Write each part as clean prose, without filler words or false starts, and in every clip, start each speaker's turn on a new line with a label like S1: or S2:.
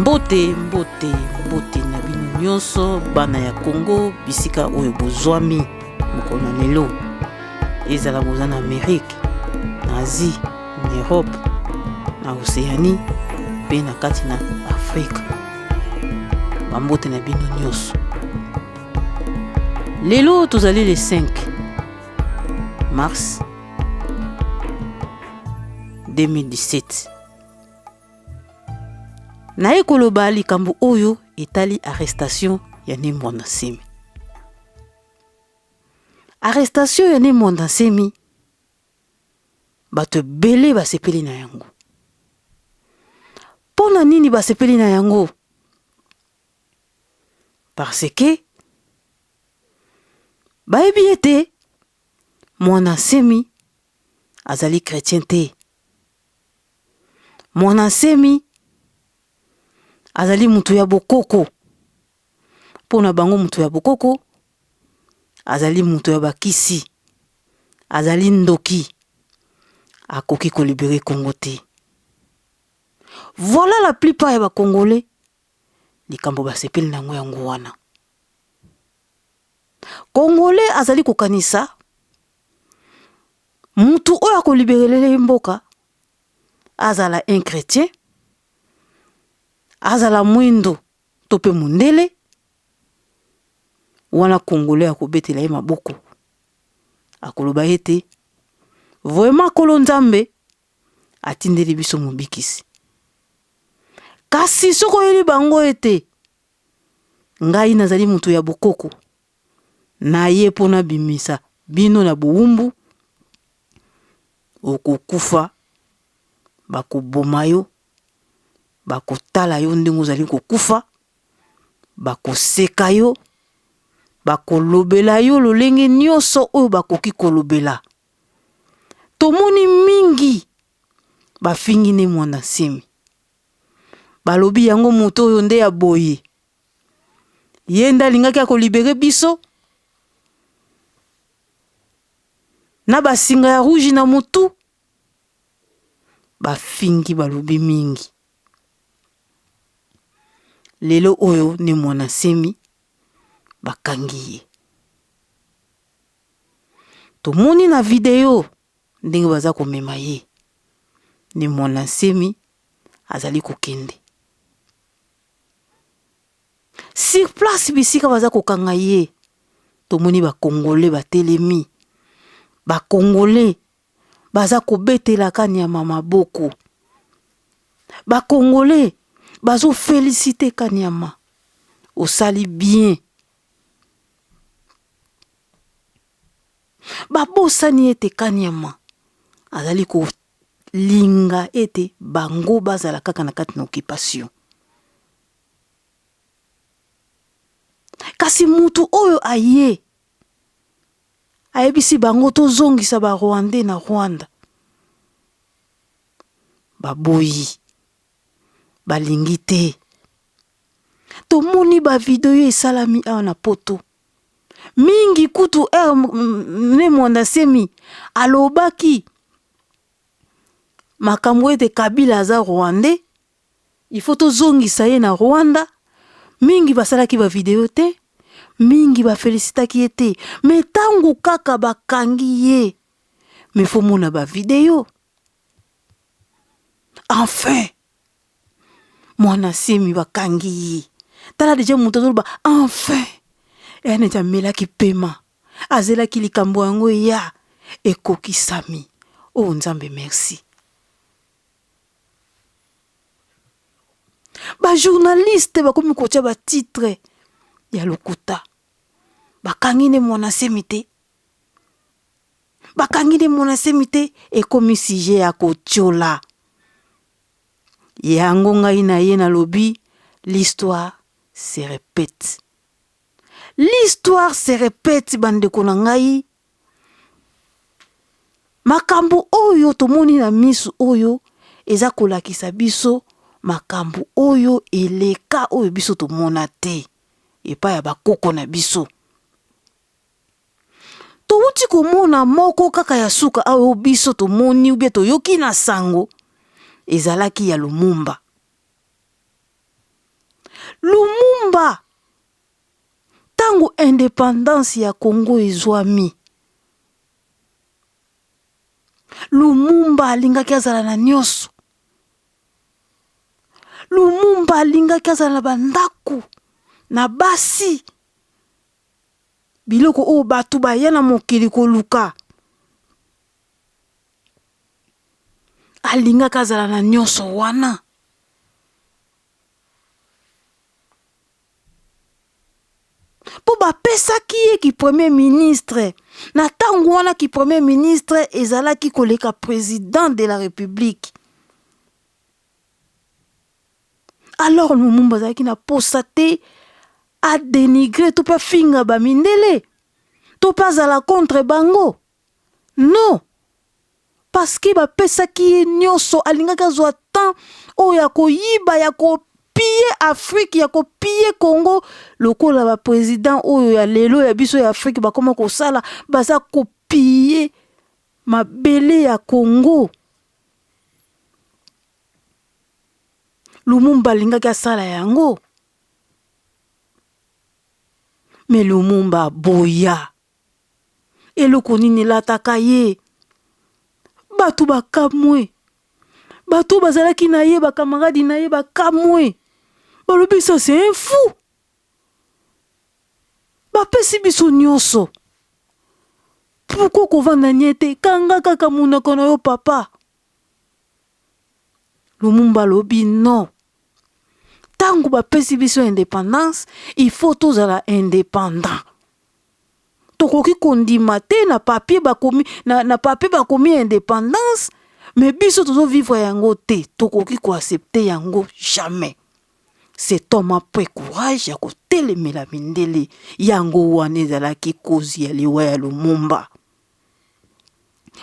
S1: Mbote, mbote, mbote na bino nyonso bana ya Congo bisika oyo bozwami mokolo na lelo, ezala boza na Amerique, na Asie, na Europe, na Océanie mpe na kati na Afrique. Bambote na bino nyonso. Lelo tozali le 5 mars 2017. Naye koloba likambo oyo etali arrestation ya Ne Muanda Nsemi. Arrestation ya Ne Muanda Nsemi, bato ebele basepeli na yango. Mpo na nini basepeli na yango? Parce que bayebi ete Muanda Nsemi azali chretien te. Muanda Nsemi azali mutu ya bokoko. Mpo na bango mutu ya bokoko azali mutu ya bakisi, azali ndoki, akoki ko liberer Congo te. Voilà la plupart ya ba Congolais likambo basepeli na yango yango wana. Congolais azali kokanisa mutu oyo ako liberer ye mboka azala un chretien, azala mwindo to pe mundele, wana Congolais akobetela ye maboko, akoloba ete vraiment Nkolo Nzambe atindeli biso mobikisi. Kasi soki oyeli bango ete ngai nazali mutu ya bokoko, naye po nabimisa bino na bowumbu, okokufa, bakoboma yo, bakotala yo ndenge ozali kokufa, bakoseka yo, bakolobela yo lolenge nyonso oyo bakoki kolobela. Tomoni mingi bafingi Ne Muanda Nsemi, balobi yango moto oyo nde ya boye, ye nde alingaki akolibere biso na basinga ya rouge na mutu. Bafingi balobi mingi. Lelo oyo Ne Muanda Nsemi bakangi ye. Tomoni na video ndenge baza komema ye. Ne Muanda Nsemi azali kokende. Sur place bisika baza kokanga ye, tomoni ba Congolais batelemi. Ba Congolais baza kobetela Kanyama maboko. Ba Congolais bazo feliciter Kanyama. Osali bien. Babosani ete Kanyama azali kolinga ete bango bazala kaka na kati na occupation. Kasi mutu oyo aye ayebisi bango tozongisa ba Rwandais na Rwanda, baboyi, balingi te. Tomoni ba video esalami awa na poto mingi kutu heure Ne Muanda Nsemi alobaki makambo ete Kabila aza Rwandais, il faut tozongisa ye na Rwanda. Mingi basalaki ba video te, mingi ba felicitaki ye te, mais tangu kaka bakangi ye, mais faut mona ba video. Enfin Mwana Nsemi bakangi ye, tala deja moto azoloba enfin, eya neti amelaki pema, azelaki likambo yango eya, ekokisami. Oh Nzambe merci. Ba journaliste bakomi kotia ba titre ya lokuta, bakangi nde Mwana Nsemi te, bakangi nde Mwana Nsemi te, ekomi sujet ya kotiola. Yango ngai na ye nalobi l'histoire se repète. L'histoire se repète bandeko na ngai. Makambo oyo tomoni na misu oyo eza kolakisa biso makambo oyo eleka oyo biso tomona te epai ya bakoko na biso. Towuti komona moko kaka ya suka awa oyo biso tomoni ou bien toyoki na sango ezalaki ya Lumumba. Lumumba tango independance ya Congo ezwami, Lumumba alingaki azala na nionso. Lumumba alingaki azala na ba ndaku, na basi, biloko oyo batu baya na mokili koluka. Alingaki azala na nionso wana. Mpo bapesaki ye ki premier ministre na ntango wana ki premier ministre ezalaki koleka president de la republique alors Lumumba azalaki na posa te a denigrer to mpe afinga ba mindele to mpe azala contre bango non Parce que ba pesaki ye nioso alingaki azua temps oyo ya koyiba ya ko piller Afrique ya ko piller Congo lokola ba president oyo ya lelo ya biso ya Afrique bakoma kosala baza ko piller mabele ya Congo. Lumumba alingaki asala yango mais Lumumba aboya. Eloko nini elataka ye? Bato bakamwe. Bato oyo bazalaki na ye, ba camarades na ye bakamwe. Balobi ça c'est un fou. Bapesi biso nionso. Pourquoi kovanda nye te? Kanga kaka monoko na yo papa. Lumumba alobi non. Tango bapesi biso independance, il faut tozala independant. Tokoki kondima te na papier bakomi na, na papier bakomi independance mais biso tozo vivre yango te, tokoki ko accepter yango jamais. Cet homme a pris courage ya kotelemela mindele, yango wana ezalaki cause ya liwa ya Lumumba.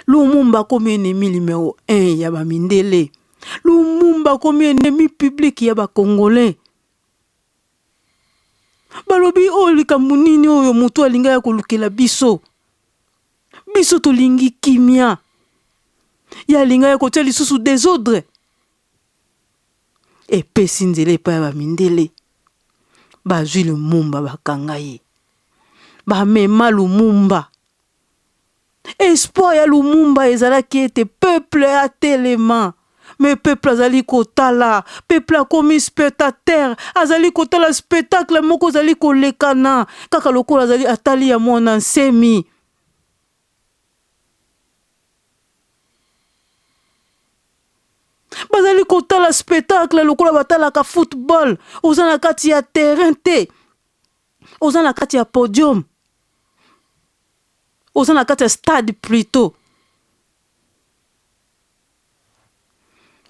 S1: Lumumba akomi ennemi numero 1 ya ba mindele. Lumumba akomi ennemi public ya ba congolais. Balobi oyo likambo nini oyo moto alingi aya kolukela biso? Biso tolingi kimia. Ye alingi aya kotia lisusu desordre. Epesi nzela epai ya ba mindele. Bazwi Lumumba bakanga ye. Bamema Lumumba. Espoir ya Lumumba ezalaki ete peuple atelema. Mais peuple azali kotala, peuple akomi spectateur, azali kotala spectacle moko ezali kolekana kaka lokola azali atali ya mwana nsemi. Bazali kotala spectacle lokola batalaka football, oza na kati ya terrain te, oza na kati ya podium, oza na kati ya stade plutot.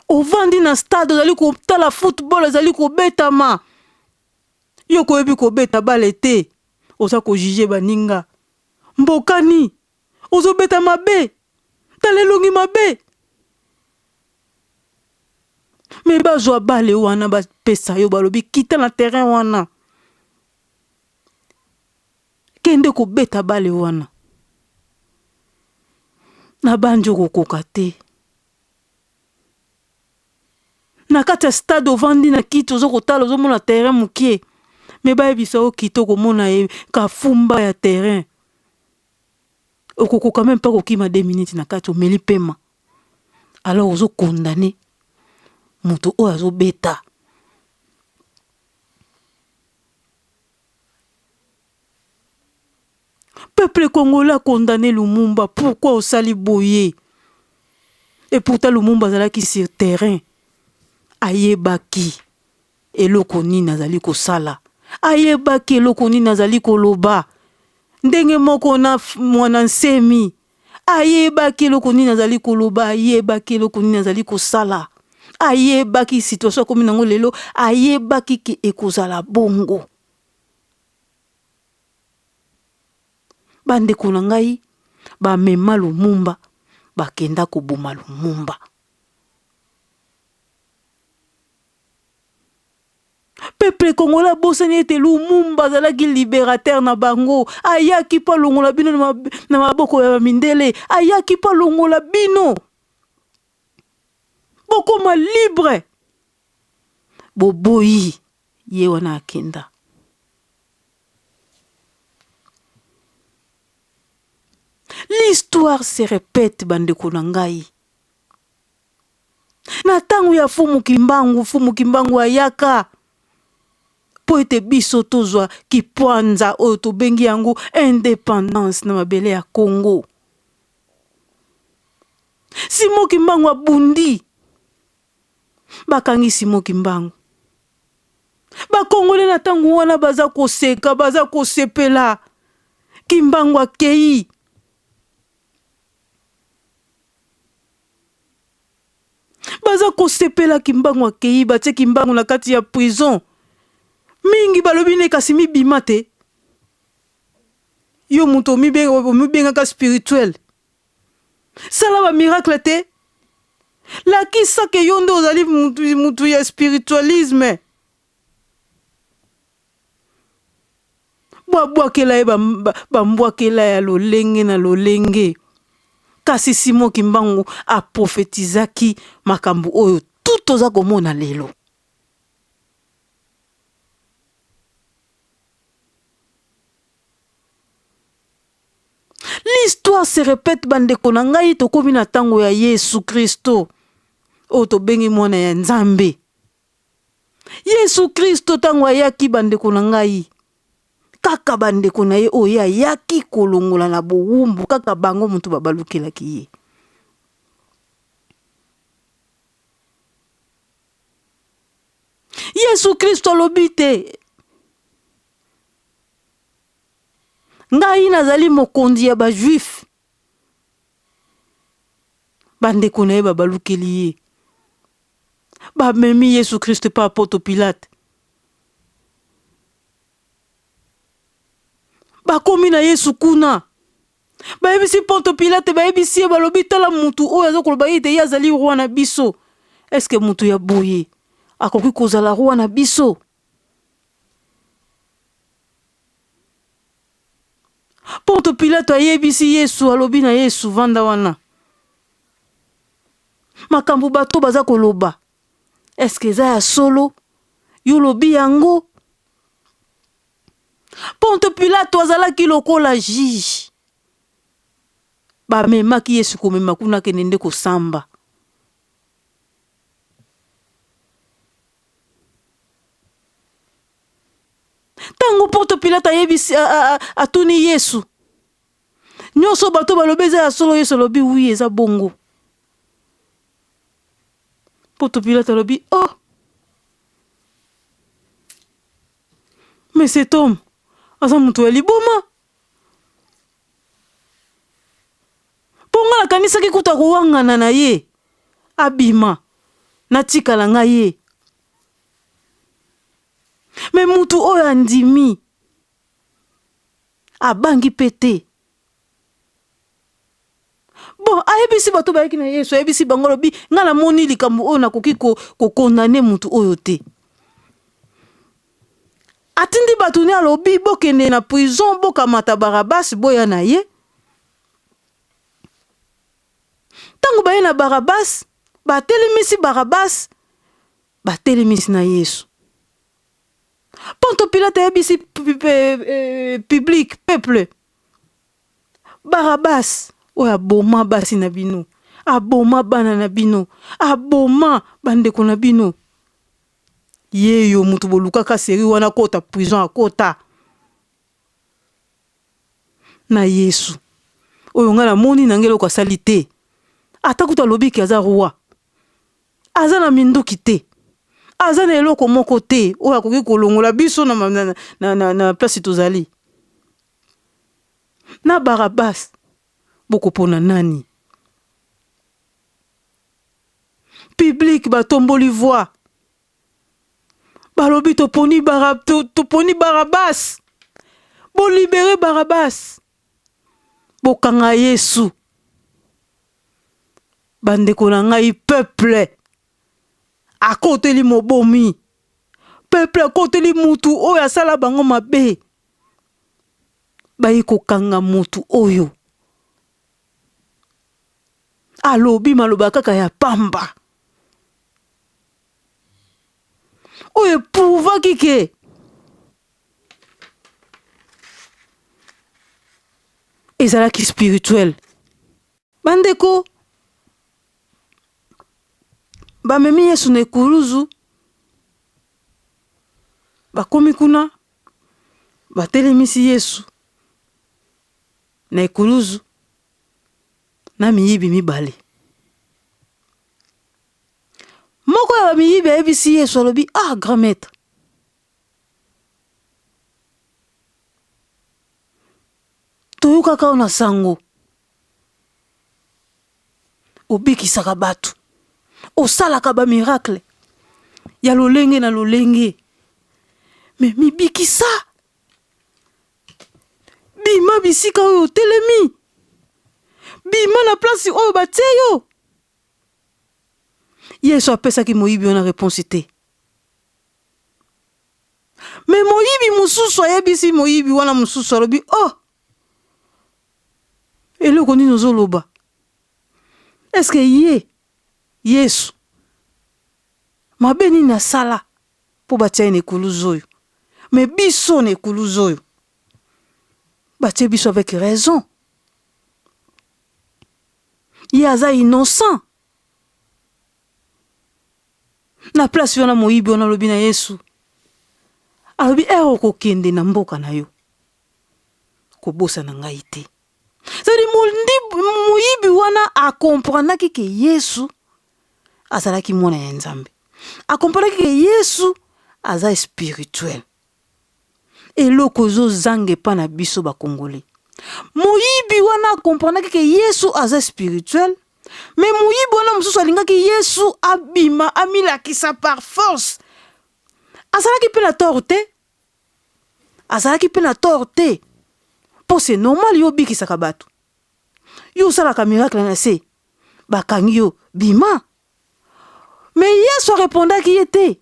S1: Ovandi na stade ozali kotala football ezali kobetama, yo koyebi kobeta bale te, oza ko juger baninga. Mbokani, ozo beta mabe, tala elongi mabe. Mais bazwa bale wana bapesa yo balobi kita na terrain wana. Kende kobeta bale wana. Nabandi okokoka te. Na kati ya stade ovandi na kiti ozo kotala ozo mona terrain mukie mais bayebisa yo kita okomona ye kafumba ya terrain okokoka meme pas kokima 2 minutes na kati omeli pema alors ozo condamner moto oyo azo beta. Peuple congolais a condamne Lumumba pourquoi osali boye? Et pourtant Lumumba azalaki sur terrain ayebaki eloko nini azali kosala, ayebaki eloko nini azali koloba, ndenge moko na Mwana Nsemi ayebaki eloko nini azali koloba, ayebaki eloko nini azali kosala, ayebaki situation akomi nango lelo, ayebaki ke ekozala bongo. Ba ndeko na ngai ba mema Lumumba ba kenda ko boma Lumumba. Peuple congolais abosani ete Lumumba azalaki liberateur na bango, ayaki po alongola bino na maboko ya ba mindele, ayaki po alongola bino bokoma libre, boboyi. Ye wana akenda. L'histoire se repète bandeko na ngai. Na ntango ya Fumu Kimbangu, Fumu Kimbangu ayaka mpo ete biso tozwa kipwanza oyo tobengi yango independance na mabele ya Congo. Simon Kimbangu abundi, bakangi Simon Kimbangu. Bakongole na ntango wana baza koseka, baza kosepela. Kimbangu akei. Baza kosepela Kimbangu akei, batie Kimbangu na kati ya prison. Mingi balobi ne kasi mibima te. Yo moto omibengaka spirituel. Sala ba miracle te. Lakisa ke yo nde ozali mutu ya spiritualisme. Babwakela ye bambwakela ya lolenge na lolenge. Kasi Simon Kimbangu a prophetizaki makambo oyo tout toza komona lelo. L'histoire se repète bandeko na ngai, tokomi na tango ya Yesu Christo oyo tobengi mwana ya Nzambe. Yesu Kristo ntango ayaki, bandeko na ngai, kaka bandeko na ye oyo ye ayaki kolongola na bowumbu, kaka bango moto babalukelaki ye. Yesu Kristo alobi te, Ngai nazali mokonzi ya ba-Juif. Bandeko na ye babalukeli ye. Bamemi Yesu Kristo epai ya Poto Pilate. Bakomi na Yesu kuna. Bayebisi Ponto Pilate, bayebisi ye, balobi tala mutu oyo aza koloba ete ye azali roi na biso. Est-ce que mutu ya boye akoki kozala roi na biso? Ponto Pilato ayebisi Yesu, alobi na Yesu, vanda wana. Makambo bato baza koloba, est-ce que eza ya solo? Yo olobi yango? Ponto Pilato azalaki lokola juge. Bamemaki Yesu komema kuna akende nde kosamba. Ntango Ponto Pilate ayebisi, atuni Yesu, nyonso bato balobi eza ya solo? Yesu alobi, wi, eza bongo. Ponto Pilate alobi, oh, mais cet homme aza moto ya liboma. Mpo ngai nakanisaki kutu akowangana na ye, abima, natikala ngai ye. Mais mutu oyo andimi, abangi mpe te. Bon, ayebisi bato bayaki na Yesu, ayebisi bango, alobi, ngai namoni likambo oyo nakoki kokondane ko mutu oyo te. Atindi bato ne alobi, bokende na prison, bokamata Barabas, boya na ye. Ntango baye na Barabas, batelemisi Barabas, Batelemisi na Yesu. Ponto Pilate ayebisi public, peuple, Barabas oyo aboma basi na bino, aboma bana na bino, aboma bandeko na bino, yeyo mutu bolukaka serie wana akota prison akota na Yesu oyo ngai namoni na ngai eloko asali te, ata kutu alobi ke aza roi. Aza na minduki te, aza na eloko moko te oyo akoki kolongola biso na, na, na, na, na place tozali. Na Barabas, bokopona nani? Public batomboli voix, balobi toponi, bara, to, toponi Barabas, bolibere Barabas, bokanga Yesu. Bandeko na ngai peuple akoteli mobomi, peuple akoteli mutu oyo asala bango mabe, baye kokanga mutu oyo alobi maloba kaka ya pamba. Oyo eprouvaki ke ezalaki spirituel. Bandeko, bamemi Yesu na ekuluzu, bakomi kuna, batelemisi Yesu na ekuluzu na miyibi mibale. Moko ya bamiyibi ayebisi Yesu, alobi, ah grand maître, toyokaka yo na sango obikisaka bato, osalaka ba miracle ya lolenge na lolenge, me mibikisa, bima bisika oyo otelemi, bima na place oyo batie yo. Yesu apesaki moyibi wana reponse te. Me moyibi mosusu ayebisi moyibi wana mosusu, alobi, oh, eloko nini ozoloba? Eske ye Yesu mabe nini asala mpo batia ye na ekuluzu oyo? Me biso na ekuluzu oyo batie biso avec raison. Ye aza innocent. Na place wana moyibi wana alobi na Yesu, alobi ere okokende na mboka na yo, kobosana ngai te. C'est-à-dire moyibi wana akomprenaki ke Yesu azalaki mwana ya Nzambe, akomprenaki ke Yesu aza spirituel. Eloko ezozanga epa na biso ba Congolais, moyibi wana akomprenaki ke Yesu aza spirituel, mais moyibi wana mosusu alingaki Yesu abima amilakisa par force. Azalaki mpe na tort te, azalaki mpe na tort te, mpo c'est normal, yo obikisaka bato, yo osalaka miracle na se, bakangi yo, bima. Mais Yesu arepondaki ye te.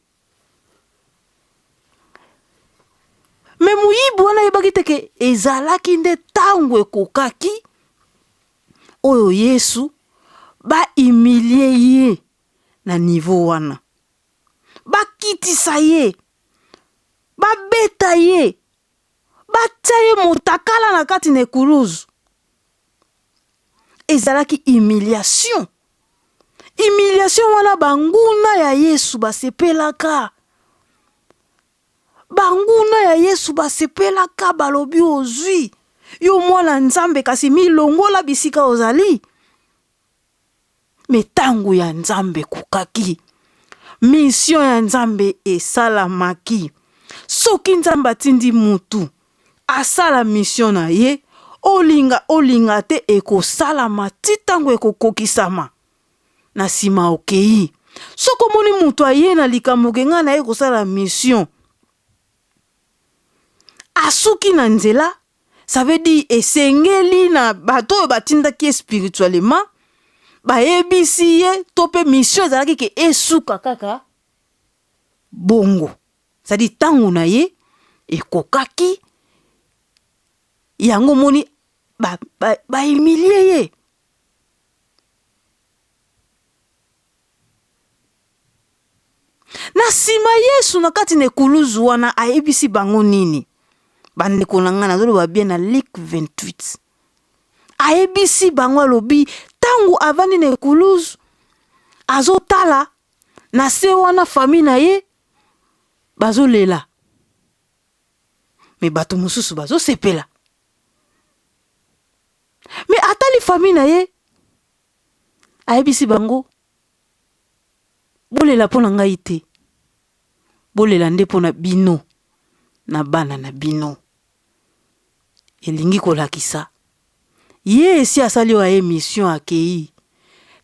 S1: Me moyibi wana ayebaki te ke ezalaki nde ntango ekokaki oyo Yesu bahumilie ye na niveau wana, bakitisa ye, babeta ye, batia ye motakala na kati na ekuluzu. Ezalaki humiliation. Humiliation wana banguna ya Yesu basepelaka. Banguna ya Yesu basepelaka, balobi ozwi yo mwana Nzambe, kasi milongola bisika ozali. Me ntango ya Nzambe ekokaki, mission ya Nzambe esalamaki. Soki Nzambe atindi mutu asala mission na ye, olinga olinga te, ekosalama ti ntango ekokokisama. Na nsima okei. Soki omoni mutu aye na likambo ke ngai naye kosala mission, asuki na nzela, ça veut dire esengeli na bato oyo batindaki ye spirituellement bayebisi ye, to mpe mission ezalaki ke esuka kaka bongo, c'est-à-dire ntango na ye ekokaki, yango omoni bahumilie ba, ba ye. Na nsima Yesu na kati na ekuluzu wana ayebisi bango nini? Bandeko na ngai, nazoloba bien na Luc 28. Ayebisi bango, alobi ntango avandi na ekuluzu azotala na se wana famille na ye bazolela, me bato mosusu bazosepela. Me atali famille na ye, ayebisi bango, bolela mpo na ngai te, bolela nde mpo na bino na bana na bino. Elingi kolakisa ye esi asali oyo aye mission, akei,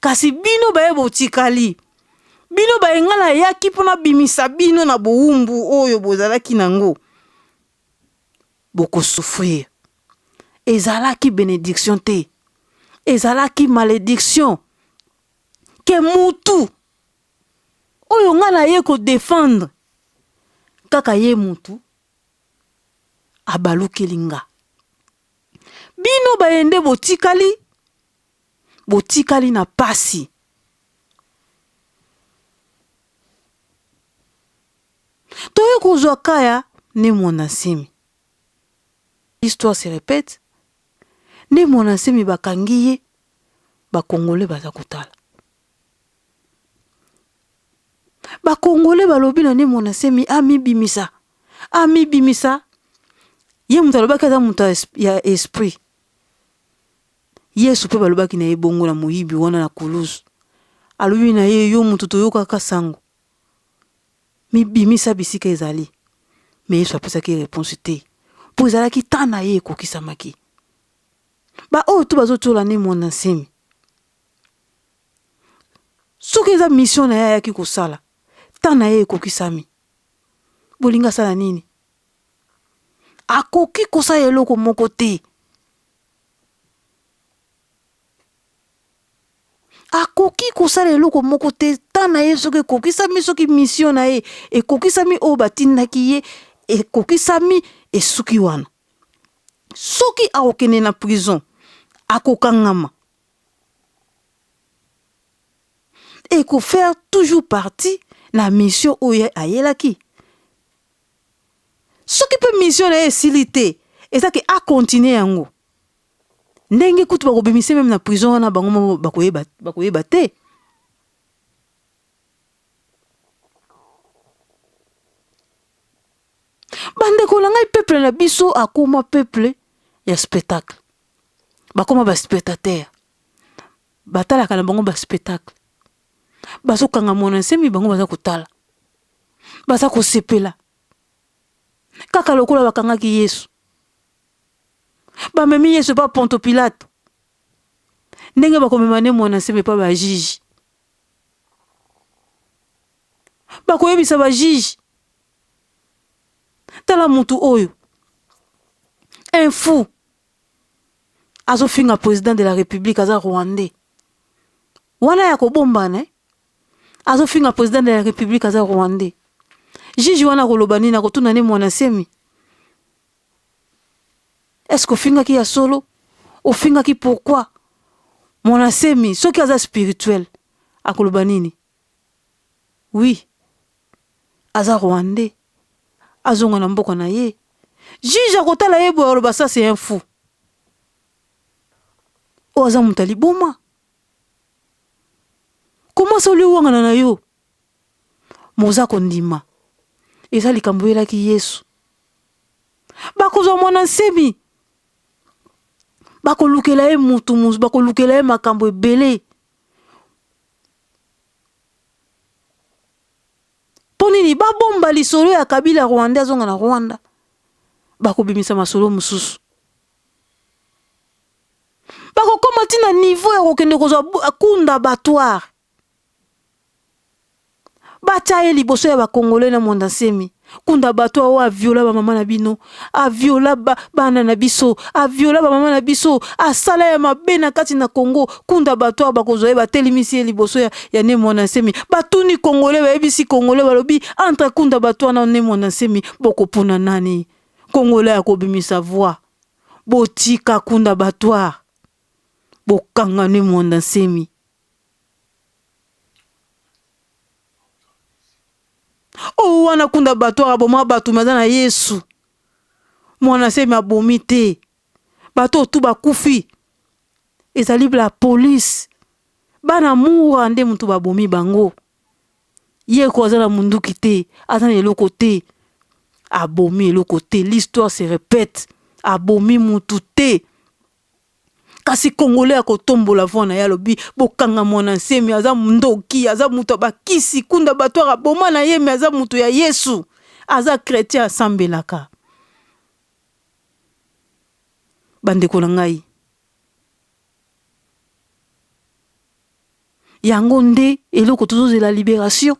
S1: kasi bino baye botikali, bino baye ngai nayaki mpo nabimisa bino na bowumbu oyo bozalaki nango, bokosouffrir. Ezalaki benediction te, ezalaki malediction ke mutu oyo ngai naye kodefendre kaka ye mutu abalukeli nga. Bino baye nde botikali, botikali na pasi. Bakozwa kaya Ne Muanda Nsemi. L'histoire se repète, Ne Muanda Nsemi bakangi ye, ba congolais baza kotala. Ba congolais balobi na Ne Muanda Nsemi amibimisa, amibimisa. Ye moto alobaki aza moto ya esprit. Yesu pe balobaki na ye bongo na moyibi wana na kuluzu. Alobi na ye yo moto toyokaka sango. Mibimisa bisika ezali. Mais Yesu apesaki ye reponse te. Po ezalaki temps na ye ekokisamaki. Ba oyo tout bazo tiola Ne Muanda Nsemi. Soki eza mission na ye ayaki kosala, temps na ye ekokisami. Bolingi asala nini? Akoki kosala eloko moko te. Akoki kosala eloko moko te temps na ye soki ekokisami soki mission na ye ekokisami oyo batindaki ye ekokisami esuki wana. Soki akokende na prison akokangama eko faire toujours partie na mission oyo ye ayelaki. Soki pe mission na ye esili te eza ke a continuer yango. Ndenge kutu bakobimisa ye meme na prison wana bango moko bakoyeba bakoyeba te. Bandeko na ngai peuple na biso akoma peuple ya spectacle. Bakoma ba spectateurs. Batalaka na bango ba spectacle. Bazokanga Mwana Nsemi bango baza kotala. Baza kosepela. Kaka lokola bakangaki Yesu. Bamemi Yesu epa Ponto Pilato. Ndenge bakomema ne Mwana Nsemi epa ba juge. Bakoyebisa ba juge. Tala mutu oyo. Un fou. Azofinga president de la republique aza rwandais. Wana ya kobombana eh? Azofinga president de la republique aza rwandais. Juge wana akoloba nini akotuna ne Mwana Nsemi? Est-ce que ofingaki ya solo? Ofingaki pourquoi? Mwana Nsemi soki aza spirituel akoloba nini? Oui aza rwandais azonga na mboka na ye. Juge akotala ye boye aloba ça c'est un fou. Oyo aza moto ya liboma. Comment ça olie wangana na yo? Moza kondima. Eza likambo oyelaki Yesu. Bakozwa mwana nsemi. Bakolukela ye mutu, bakolukela ye makambo ebele. Mpo nini babomba lisolo ya Kabila Rwandais azonga na Rwanda? Bakobimisa masolo mosusu. Bakokoma ti na niveau ya kokende kozwa kunda abattoir. Batia ye liboso ya ba congolais na Mwanda Nsemi. Kunda bato oyo a viola ba mama na bino, a viola ba, bana na biso, a viola ba mama na biso, asala ya mabe na kati na Congo. Kunda bato oyo bakozwa ye batelemisi ye liboso ya, ya Ne Mwanda Nsemi. Batuni congolais, bayebisi congolais balobi entre kunda bato wana Ne Mwanda Nsemi bokopona nani? Congolais akobimisa voix. Botika kunda batoire. Bokanga Ne Mwanda Nsemi. Oh wana kunda bato aboma bato mais aza na Yesu. Mwana semi abomi te. Bato oyo tu bakufi. Ezali la police. Bana mura nde mutu babomi bango. Ye ko aza na munduki te, aza na eloko te. Abomi eloko te, l'histoire se repète. Abomi mutu te. Kasi congolais akotombola voix na ye alobi bokanga mwana nsemi aza ndoki aza moto ya bakisi kunda bato aboma na ye me aza moto ya Yesu aza chretien asambelaka. Bandeko na ngai yango nde eloko tozozela liberation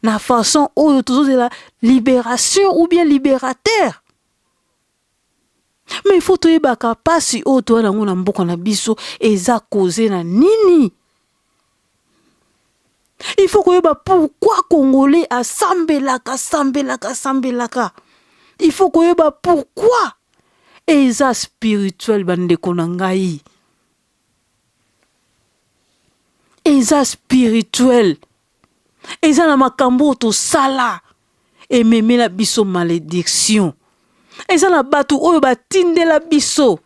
S1: na façon oyo tozozela liberation ou bien liberateur. Mais il faut toyebaka pasi oyo toza nango na mboka na biso eza cause na nini? Il faut koyeba pourquoi congolais asambelaka asambelaka asambelaka. Il faut koyeba pourquoi eza spirituel bandeko na ngai. Eza spirituel. Eza na makambo oyo tosala. Ememela biso malediction. Eza na bato oyo batindela biso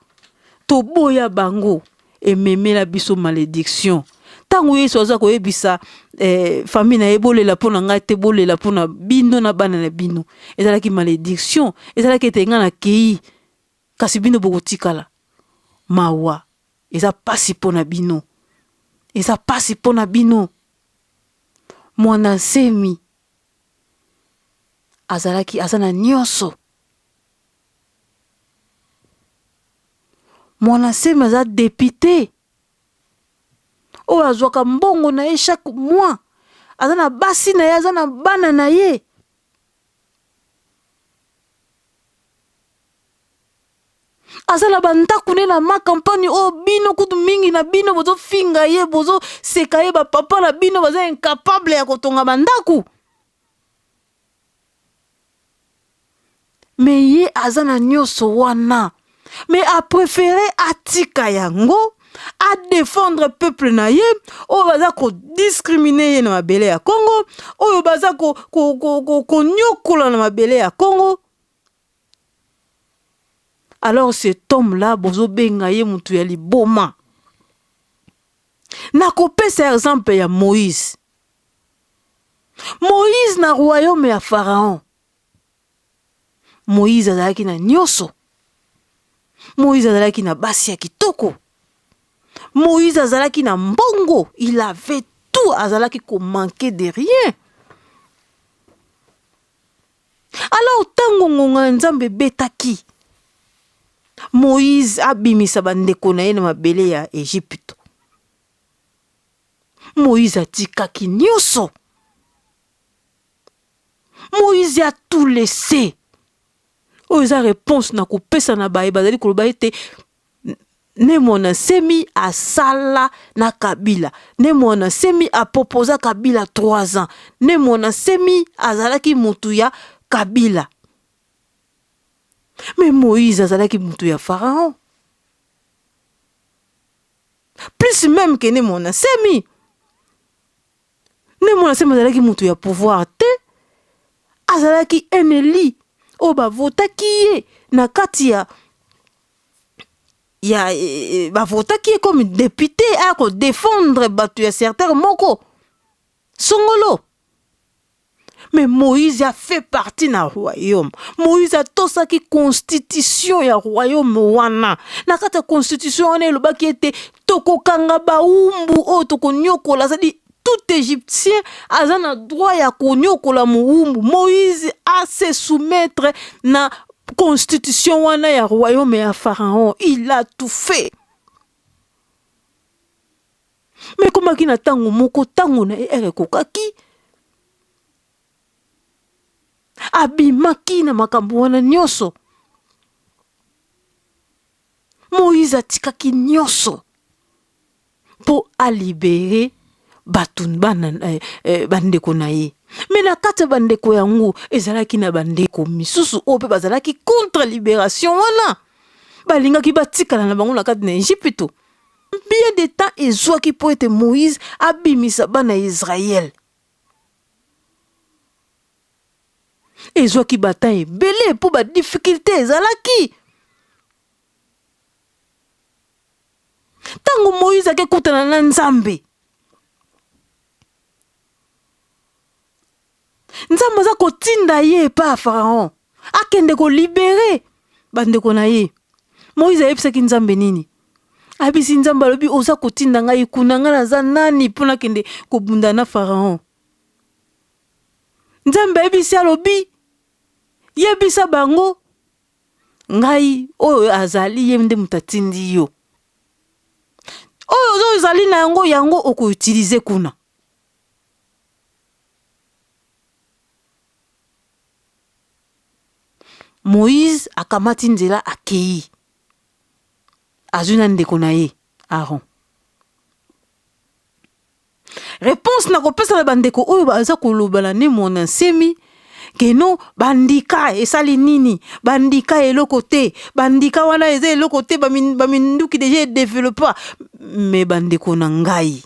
S1: toboya bango, ememela biso malediction. Ntango Yesu aza koyebisa eh, famille na ye bolela mpo na ngai te, bolela mpo na bino na bana na bino, ezalaki malediction, ezalaki ete ngai nakei kasi bino bokotikala. Mawa, eza pasi mpo na bino, eza pasi mpo na bino. Mwana Nsemi azalaki aza na nyonso. Mwana Nsemi aza depute oyo azwaka mbongo na ye chaque mois, aza na basi na ye, aza na bana na ye. Aza na bandako ne na ma campagne oyo bino kutu mingi na bino bozofinga ye, bozoseka ye, bapapa na bino baza incapable ya kotonga bandako. Me ye aza na nyonso wana, me aprefere atika yango, adefendre peuple na ye oyo baza kodiscrimine ye na mabele ya Congo, oyo baza konyokola na mabele ya Congo. Alors cet homme là bozobenga ye mutu ya liboma. Nakopesa exemple ya Moïse. Moïse na royaume ya Pharaon, Moïse azalaki na nyonso. Moïse azalaki na basi ya kitoko. Moïse azalaki na mbongo, il avait tout, azalaki ko manquer de rien. Alors tango ngonga ya Nzambe ebetaki, Moïse abimisa bandeko na ye na mabele ya Egypte. Moïse atikaki nyonso. Moïse a tout laissé. Oyo eza réponse na kopesa na baye bazali koloba ete Ne Muanda Nsemi asala na Kabila. Ne Muanda Nsemi a proposa Kabila 3 ans. Ne Muanda Nsemi azalaki mutu ya Kabila. Mais Moïse azalaki mutu ya Pharaon. Plus même que Ne Muanda Nsemi. Ne Muanda Nsemi azalaki mutu ya pouvoir te. Azalaki un élu oyo bavotaki ye na kati ya ya eh, eh, bavotaki ye comme député aya kodefendre bato ya secteur moko songolo. Mais Moïse a fait partie na royaume. Moïse atosaki constitution ya royaume wana. Na kati ya constitution wana elobaki ete tokokanga baumbu oyo tokonyokola, c'est-à-dire tout Égyptien aza na droit ya konyokola moumbu. Moïse a se soumettre na constitution wana ya royaume ya Pharaon. Il a tout fait. Mais ekomaki na ntango moko, ntango na ye ere ekokaki, abimaki na makambo wana nyonso. Moïse atikaki nyonso mpo alibere bato bana eh, eh, bandeko na ye. Me na kati ya bandeko yango ezalaki na bandeko misusu oyo mpe bazalaki contre liberation wana, balingaki batikala na bango na kati na Egypte. Bien de temps ezwaki mpo ete Moïse abimisa bana ya Israël? Ezwaki ba temps ebele mpo ba difficultes ezalaki. Ntango Moïse akekutana na Nzambe, Nzambe aza kotinda ye epai ya Pharaon akende kolibere bandeko na ye. Moïse ayebisaki Nzambe nini? Ayebisi Nzambe, alobi, oza kotinda ngai kuna, ngai naza nani mpo nakende kobunda na Pharaon? Nzambe ayebisi, alobi, yebisa bango ngai oyo azali ye nde moto atindi yo. Oyo ozali na yango, yango okoutilize kuna. Moïse akamati nzela akei, azwi na ndeko na ye Aaron. Réponse na kopesa na bandeko oyo baza koloba na Ne Muanda Nsemi que non, bandika esali nini, bandika eloko te, bandika wana eza eloko te, baminduki deja edevelopa. Mais bandeko na ngai,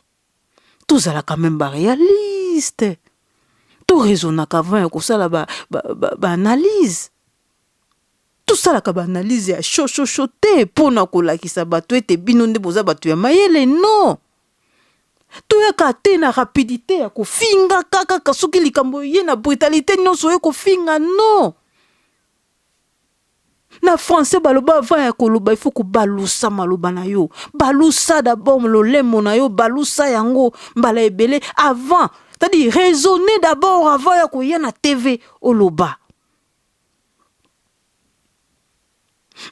S1: tozala quand même ba réaliste. To raisonnaka avant ya kosala ba, ba, ba, ba analyse. Tosalaka ba analyse ya chaud chaud chaud te mpo na kolakisa bato ete bino nde boza bato ya mayele non. Toyaka te na rapidite ya kofinga kaka soki likambo ye na brutalité nyonso oye kofinga non. Na français baloba avant ya koloba il faut kobalusa maloba na yo. Balusa d'abord lolemo na yo, balusa yango mbala ebele avant. C'est-à-dire raisonner d'abord avant ya koya na TV oloba.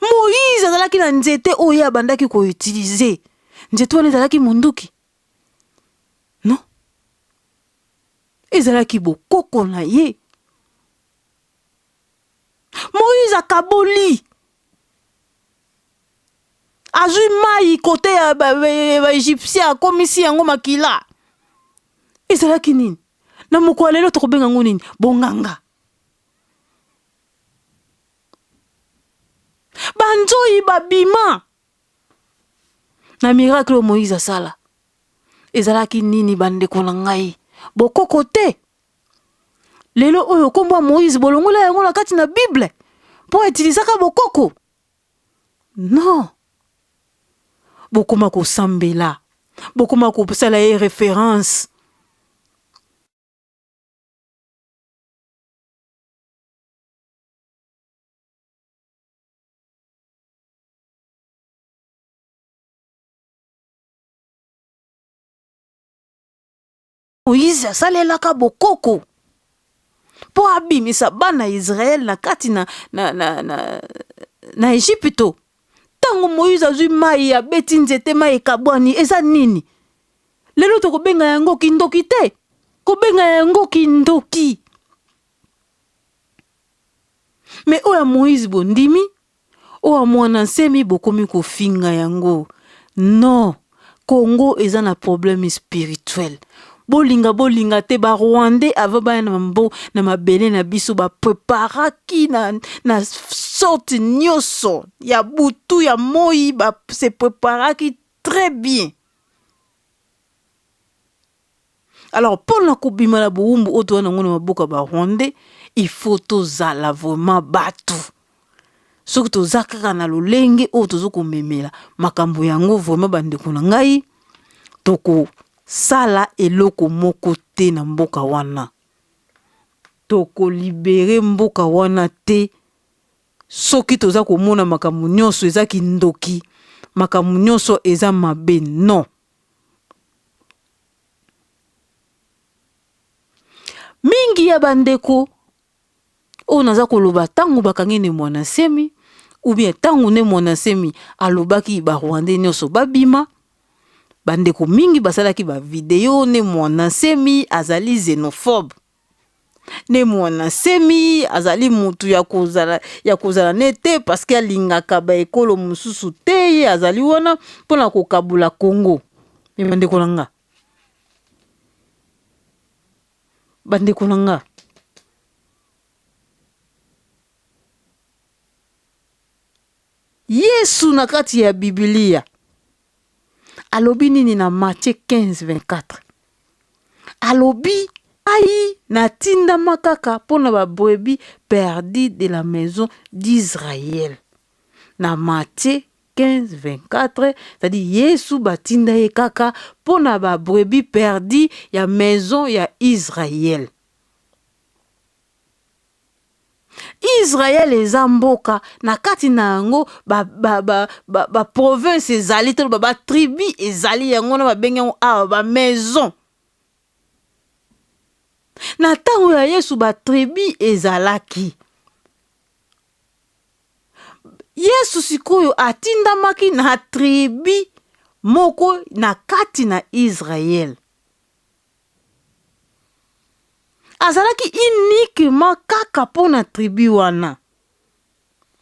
S1: Moïse azalaki na nzete oyo ye abandaki koutilize. Nzete wana ezalaki monduki? Non. Ezalaki bokoko na ye. Moïse akaboli. Azwi mai kote ya ba-Egyptien, akomisi yango makila. Ezalaki nini? Na mokolo ya lelo tokobenga yango nini? Bonganga. Banzoi babima na miracle oyo Moïse asala. Ezalaki nini bandeko na ngai? Bokoko te. Lelo oyo kombo ya Moïse bolongola yango na kati na Bible mpo autilisaka bokoko? Non. Bokoma kosambela, bokoma kosala ye reference. Moïse asalelaka bokoko mpo abimisa bana Israël na kati na, na, na, na, na Egypto. Ntango Moïse azwi mai abeti nzete mai ekabwani, eza nini? Lelo tokobenga yango kindoki te, kobenga yango kindoki. Me oyo ya Moïse bondimi, oyo ya Mwana Nsemi bokomi kofinga yango. Non, Congo eza na problème spirituel. Bolinga bolinga te ba Rwandais avant baya na mbo na mabele na biso ba preparaki na, na sorte nyonso ya butu ya moi ba se preparaki très bien. Alors pona kobima na bowumbu oyo toza nango na maboko ya ba rwandais, il faut tozala vraiment batu. Soki toza kaka na lolenge oyo tozo komemela makambo yango vraiment bandeko na ngai, tokosala eloko moko te na mboka wana. Toko libere mboka wana te soki toza komona makambo nyonso eza kindoki, makambo nyonso eza mabe non. Mingi ya bandeko oyo naza koloba ntango bakangi Ne Muanda Nsemi ou bien ntango Ne Muanda Nsemi alobaki ba Rwandais nyonso babima, bandeko mingi basalaki ba video Ne Muanda Nsemi azali xenophobe. Ne Muanda Nsemi azali mutu ya kozala ya kozala ne te parce que alingaka ba ekolo mosusu te, ye azali wana mpona kokabola Congo. Me bandeko na nga, bandeko na nga, Yesu na kati ya Biblia alobi nini na Matthieu 15:24? Alobi ngai natindama kaka mpo na ba brebis perdues de la maison d'Israël. Na Matthieu 15:24, c'est-à-dire Yesu batinda ye kaka mpo na ba brebis perdues ya maison ya Israël. Israël eza mboka na kati na yango ba, ba, ba, ba, ba province ezali to ba, ba tribu ezali yango na babengi yango awa ba maison. Na ntango ya Yesu ba tribu ezalaki. Yesu sikoyo atindamaki na tribu moko na kati na Israël. Azalaki uniquement kaka mpo na tribu wana.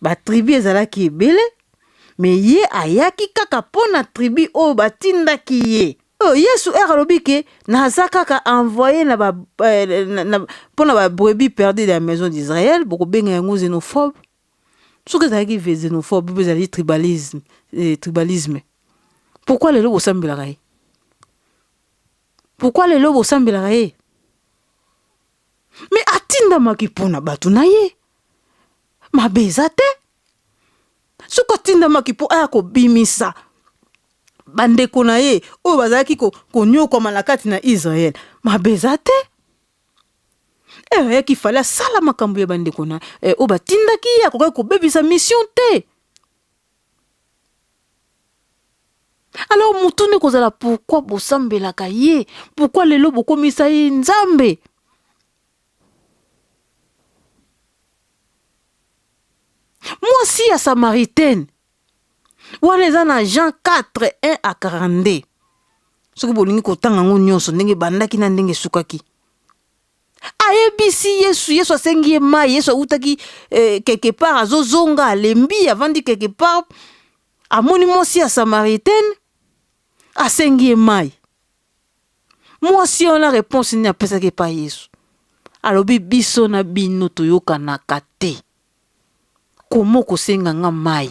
S1: Ba tribu ezalaki ebele, mais ye ayaki kaka mpo na tribu oyo batindaki ye. Oyo Yesu heure alobi ke naza kaka envoye na ba eh, na, na, mpo na ba brebis perdues de la maison d'Israël, bokobenga yango xenophobe. Soki ezalaki xenophobe mpe ezali tribalisme, eh, tribalisme. Pourquoi lelo bosambelaka ye? Pourquoi lelo bosambelaka ye? Mais atindamaki mpo na bato na ye. Mabe eza te. Soki atindamaki mpo aya kobimisa bandeko na ye oyo bazalaki konyokwama na kati na Israël, mabe eza te. Eh, ayaki fale asala makambo ya bandeko na eh, oyo batindaki ye, akokaki kobebisa mission te. Alors motuna ekozala pourquoi bosambelaka ye? Pourquoi lelo bokomisa ye Nzambe? Mwasi ya Samaritaine wana eza na Jean 4 1 à 42. Soki bolingi kotanga yango nyonso ndenge ebandaki na ndenge esukaki. Ayebisi Yesu, Yesu asengi ye mai, Yesu awutaki eh, quelque part azozonga, alembi, avandi quelque part, amoni mwasi ya Samaritaine, asengi ye mai. Mwasi wana reponse nini apesaki epai Yesu? Alobi biso na bino toyokanaka te. Koma okosenga nga mai?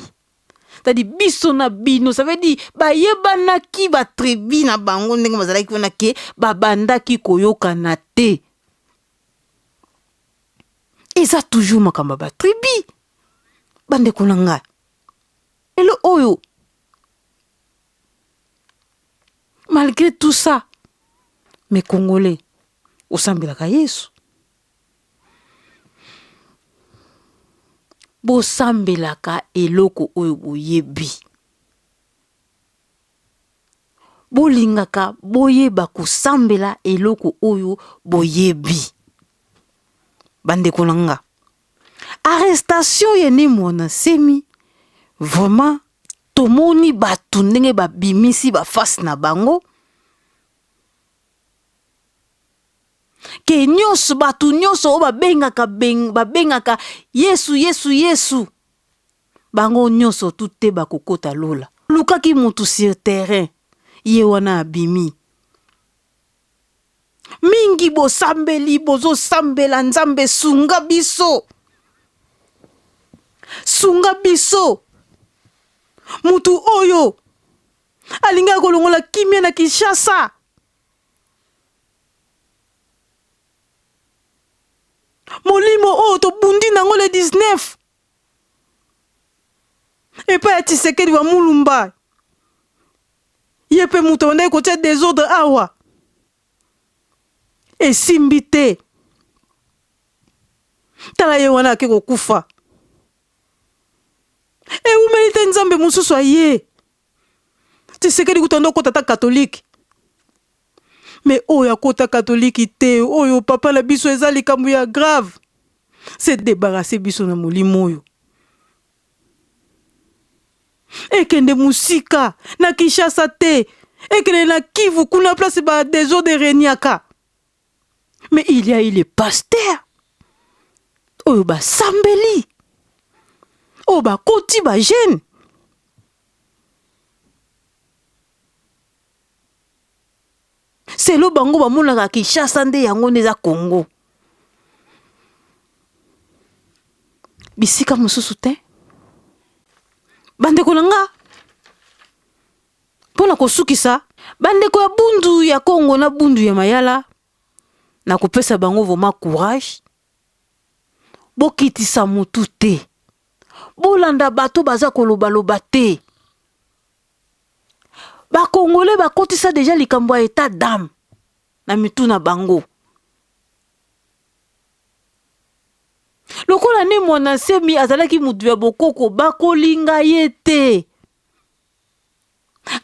S1: C'est-à-dire biso na bino, ça veut dire bayebanaki ba tribu na bango ndenge bazalaki wana ke babandaki koyokana te. Eza toujours makambo ya ba tribu. Bandeko na ngai, lelo oyo malgré tout ça, mais Congolais osambelaka Yesu. Bosambelaka eloko oyo boyebi. Bolingaka boyeba kosambela eloko oyo boyebi. Bandeko na nga, arrestation ya Ne Muanda Nsemi vraiment tomoni batu ndenge babimisi ba face na bango. Ke nionso batu nionso oyo babengaka babengaka yesu yesu yesu bango nionso tout te bakokota lola. Lukaki mutu sur terrain ye wana abimi. Mingi bosambeli bozosambela nzambe sunga biso sunga biso mutu oyo alingaka kolongola kimia na Kinshasa. Molimo oyo tobundi nango le 19 epai ya Tshisekedi wa Mulumba, ye mpe moto abandaki kotia desordre awa, esimbi te. Tala ye wana ake kokufa, ewumeli te Nzambe mosusu aye. Tshisekedi kutu ando okota ata catholique. Mais oyo akota catholique te, oyo papa na biso eza likambo ya grave. Se debarrasser biso na molimo oyo. Ekende musika na Kinshasa te, ekende na Kivu kuna place ba desordre regnaka. Mais il y a eu les pasteurs oyo basambeli, oyo bakoti ba jeunes. Selo bango bamonaka Kinshasa nde yango nde eza Congo. Bisika mosusu te. Bandeko na nga, mpo na kosukisa, bandeko ya Bundu ya Kongo na Bundu ya Mayala, nakopesa bango vraiment courage. Bokitisa mutu te. Bolanda bato baza kolobaloba te. Ba congolais bakotisa dejà likambo ya etat d'ame na mitu na bango. Lokola ne Muanda Nsemi azalaki mutu ya bokoko bakolinga ye te.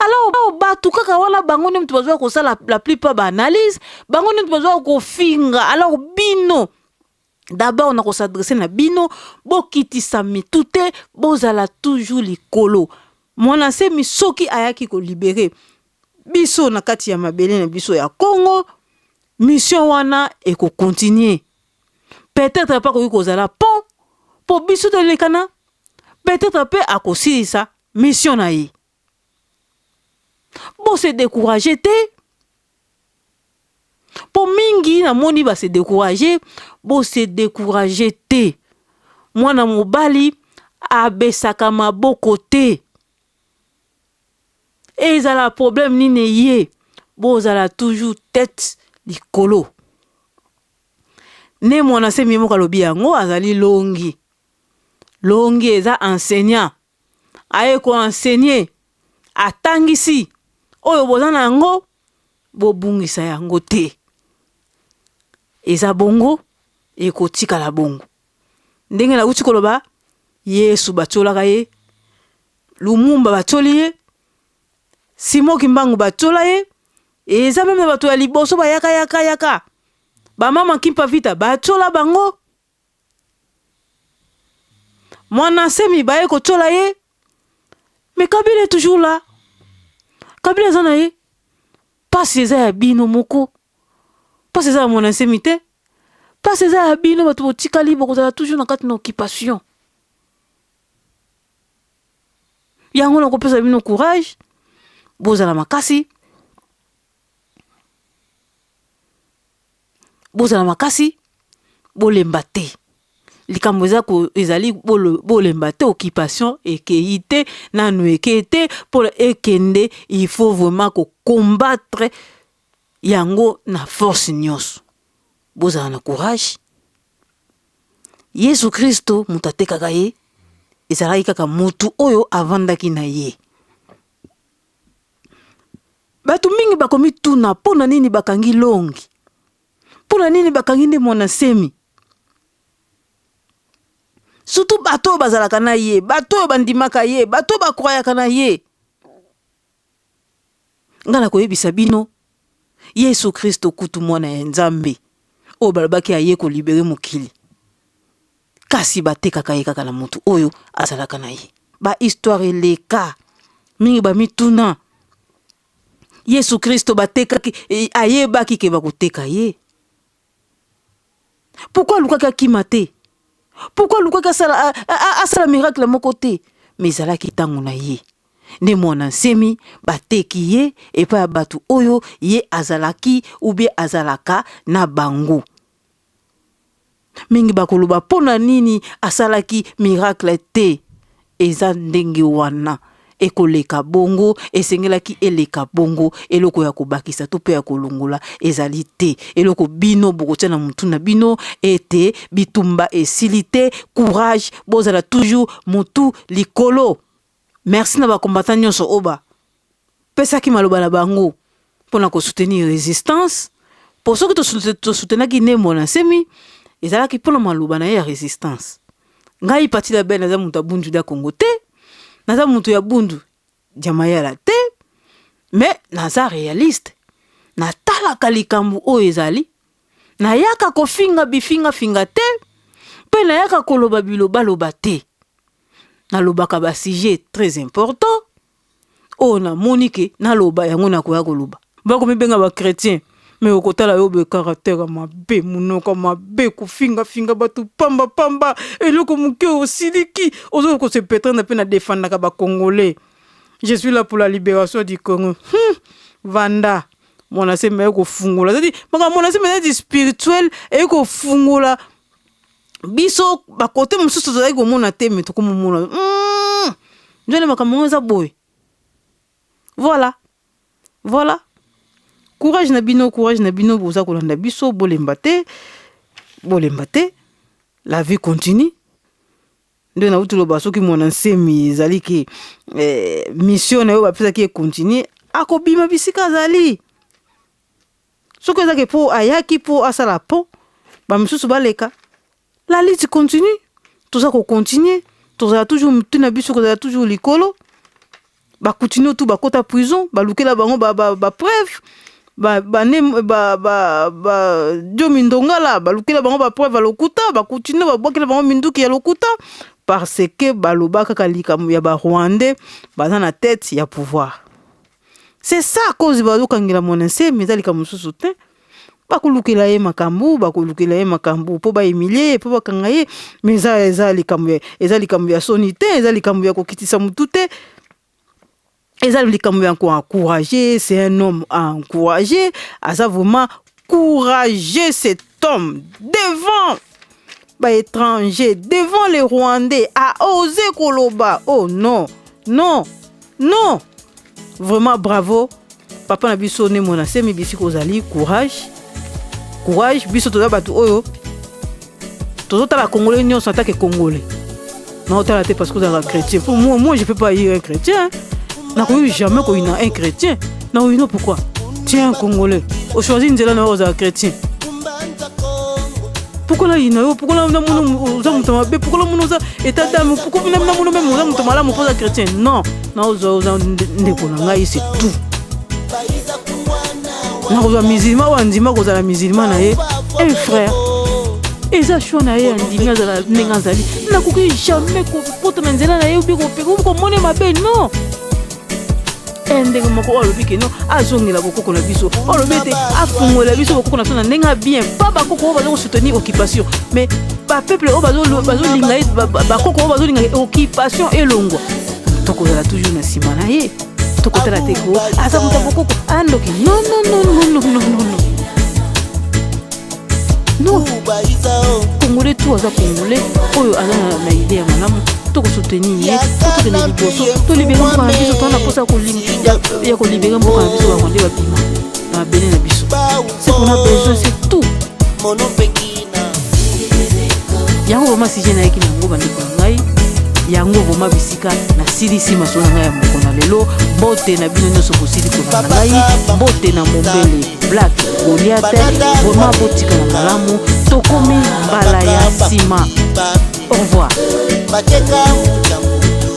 S1: Alors batu kaka wana bango nde mutu bazwa kosala la plupart ba analyse, bango nde mutu bazwa kofinga. Alors bino d'abord na kosadresse na bino, bokitisa mitu te, bozala toujours likolo. Muanda Nsemi soki ayaki ko libere biso na kati ya mabele na biso ya Congo, mission wana eko continuer. Peut-etre pe akoki kozala pont po biso tolekana, peut-etre pe akosilisa mission na ye. Bo se decourager te po mingi namoni ba se decourager, bo se decourager te. Mwana mobali abesaka maboko te. Ezala problème nini eye, bozala toujours tete likolo. Ne Muanda Nsemi ye moko alobi yango, azali longi. Longi eza enseignant. Aye ko enseigner, atangisi oyo boza na yango, bobungisa yango te. Eza bongo, ekotikala bongo. Ndenge nauti koloba, Yesu batiolaka ye, Lumumba batioli ye, Simon Kimbangu batiola ye, eza meme na bato ya liboso bayaka yaka yaka. Ba mama Kimpa Vita batiola bango. Mwana Nsemi baye kotiola ye. Mais Kabila est toujours là. Kabila aza na ye. Pasi eza ya bino moko. Pasi eza ya Mwana Nsemi te. Pasi eza ya bino bato botikali bokozala toujours na kati na occupation. Yango nakopesa bino courage, bozala makasi. Bozala makasi, bolemba te. Likambo eza ko, ezali bolemba te, occupation ekeyi te, nanu ekei te, mpo ekende il faut vraiment ko combattre yango na force nyonso. Bozala na courage. Yesu Kristo moto atekaka ye, ezalaki kaka motu oyo avandaki na ye. Bato mingi bakomituna mpo na nini bakangi Longi, mpo na nini bakangi nde Mwana Nsemi. Surtout bato oyo bazalaka na ye, bato oyo bandimaka ye, bato oyo bakroyaka na ye. Ngai nakoyebisa bino, Yesu Kristo kutu Mwana ya Nzambe oyo balobaki aye kolibere mokili, kasi batekaka ye kaka na motu oyo azalaka na ye. Ba histoire eleka mingi, bamituna Yesu Kristo batekaki, ayebaki ke bakoteka ye. Pourquoi alukaki akima te? Pourquoi alukaki asala, asala miracle moko te? Mais ezalaki ntango na ye. Nde Mwana Nsemi bateki ye epai ya bato oyo ye azalaki ou bien azalaka na bango. Mingi bakoloba mpo na nini asalaki miracle te? Eza ndenge wana ekoleka bongo, esengelaki eleka bongo. Eloko ya kobakisa to mpe ya kolongola ezali te. Eloko bino bokotia na mutu na bino ete bitumba esili te. Courage, bozala toujours mutu likolo. Merci na ba combattants nyonso oyo ba pesaki maloba na bango pona ko soutenir resistance, po soki to soutenaki Ne Muanda Nsemi ezalaki pona maloba na ye ya resistance. Ngai Patty la Belle naza mutu ya Bundu dia Kongo te, naza mutu ya Bundu dia Mayala te, mais naza realiste, natalaka likambo oyo ezali, nayaka kofinga bifinga finga te, pe nayaka koloba bilobaloba te. Nalobaka ba sujets très important oyo namoni ke naloba yango nakoya koloba. Bakomibenga ba chretiens mais okotala yo boye caractère ya mabe, munoko ya mabe, kofinga finga batu pamba pamba, eloko muke osiliki, ozo ko se petrendre pe na defendaka ba congolais. Je suis là pour la liberation du Congo. Vanda mwana sembe aye kofungola, c'est à dire makambo mwana sembe eza spirituel eye kofungola biso ba kote mosusu tozalaki komona te, mais tokomomona. Nzole makambo yango eza boye. Voilà. Voilà. Courage na bino, courage na bino, boza kolanda biso, bolemba te. Bolemba te. La vie continue. Nde nauti loba soki Mwana Nsemi ezali ke mission na yo bapesaki ye continue, akobima bisika azali. Soki eza ke po ayaki po asala po ba misusu baleka, la lutte continue, toza ko continuer, tozala toujours mutu na biso kozala toujours likolo. Ba kutino tout bakota prison, balukela bango ba, ba, ba preuve, ba, ba, ne, ba, ba, ba Diomi Ndongala balukela bango ba preuve ya lokuta, ba kutino babwakela bango minduki ya lokuta parce que baloba kaka likambo ya ba Rwandais baza na tete ya pouvoir. C'est ça cause bazokangela Mwana Nsemi, eza likambo mosusu te. Bakolukela ye makambo, bakolukela ye makambo po ba humilie ye, po bakanga ye, mais eza, eza likambo ya, eza likambo ya soni te, eza likambo ya kokitisa mutu te. Eza likambo ya ko encourager, c'est un homme à encourager, aza vraiment courageux cet homme devant ba étrangers, devant les Rwandais, a osé koloba. Oh non, non, non. Vraiment bravo. Papa na biso ne Mwana Nsemi bisika ozali, courage. Courage, biso toza bato oyo. Tozotala congolais nyonso atake congolais, naotala te parce que ozalaka chrétien. Po moi, moi je peux pas haïr un chrétien. Nakoki jamais koyina un chrétien. Nakoyina pourquoi? Tu es un congolais, ochoisi nzela na yo, ozala chrétien. Pourquoi nayina yo? Pourquoi namona oza moto mabe? Pourquoi namona oza état d'âme? Pourquoi namona même oza moto malamu mpo oza chrétien? Non, naozwa oza ndeko na ngai, c'est tout. Nakozwa musulman oyo andima kozala musulman na ye, un frère, eza choix na ye, andimi azala ndenge azali. Nakoki jamais kokota na nzela na ye obi komona mabe, non. Ndenge moko oyo alobi keno azongela bokoko na biso, oyo alobi ete afungolela biso bokoko na biso na ndenge ya bien, pa bakoko oyo baza kosoutenir occupation, mais bapeuple oyo bazolinga ye, bakoko oyo bazolinga occupation elongwa, tokozala toujours na nsima na ye. Tokotala te ko aza moto ya bokoko, andoki. Non, non, non, non, non, non, non, non. Congolais tout aza congolais oyo aza na idée ya malamu, tokosoutenir ye po tokende liboso, tolibérer mboka na biso. Toza na mposa ya kolibérer mboka na biso. Barwandais babima na mabele na biso, c'est qu'on a besoin, c'est tout. Yango vraiment sujet nayaki na yango, bandeko na ngai. Yango vraiment bisika nasilisi masolo na ngai ya moko na lelo. Mbote na bino nyonso bosili kolanda ngai. Mbote na Mombele Black Goliath. Vraiment botikala malamu, tokomi mbala ya nsima. Au revoir.
S2: Bateka muja mutu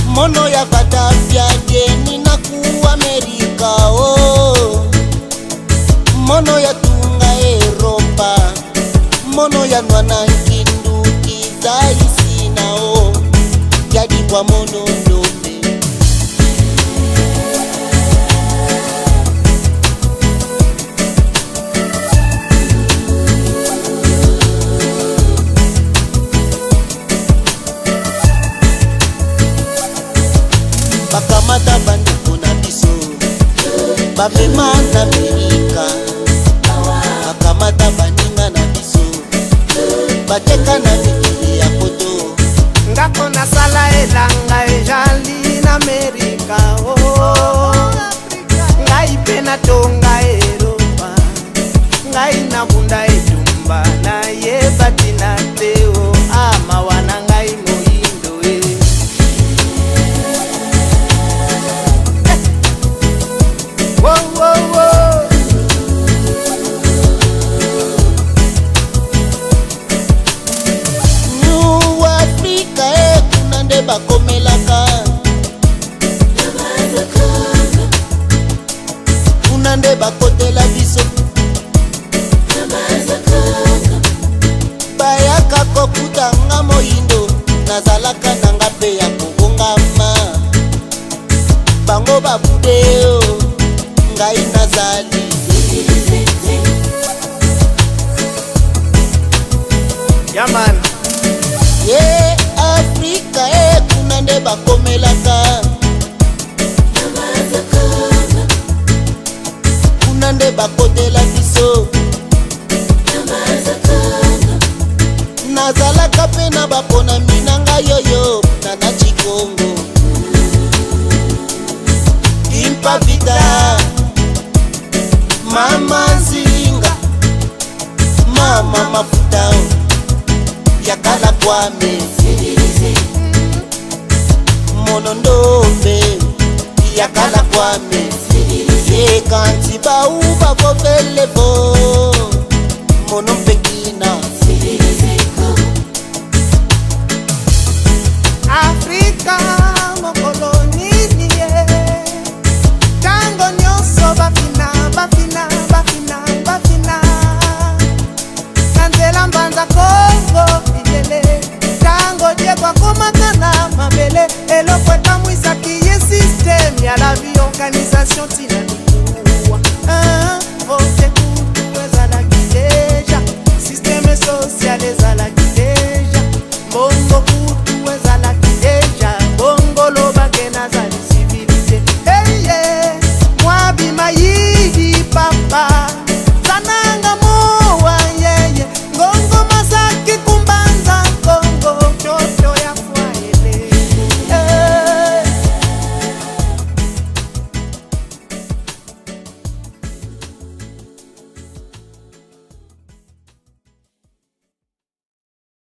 S2: mono ya vadafya deni na ku Amerika o mono ya tunga Eropa mono ya nwana nkinduki zaisina o yadikwa mono ndombe. Bakamata bandeko na biso, bamema na Amerika. Bakamata baninga na biso, bateka na mikili ya poto.
S3: Ndako nasala elanga ezali na Amerika o ngai mpe natonga Eropa. Ngai nabunda etumba, nayeba ntina te o amawa na ngai moyindo e. Wo, wo, wo.
S2: New Afrika e kuna nde bakomelaka, kuna nde bakotela biso, bayaka kokutanga moyindo. Nazalaka nanga mpe ya kobongama, bango babude o ngai nazali.
S3: Yaman.
S2: Ye Afrika e kuna nde bakomelaka, kuna nde bakotela biso. Nazalaka mpe na baponami na ngai oyo na na Chikongo Impavita, mama Nzinga, mama Mafuta o yakala kwame Monondombe yakala kwame yekanti bau bavovelevo monompekina.
S3: Afrika mokolo nini ye ntango nyonso bafina, bafina, bafina, bafina na nzela Mbanza Kongo iyele. Ntango Diego akomaka na mabele, eloko ekamwisaki ye système ya la vie, organisation ntina mikuwa vote kutu ezalaki déjà, système social ezalaki.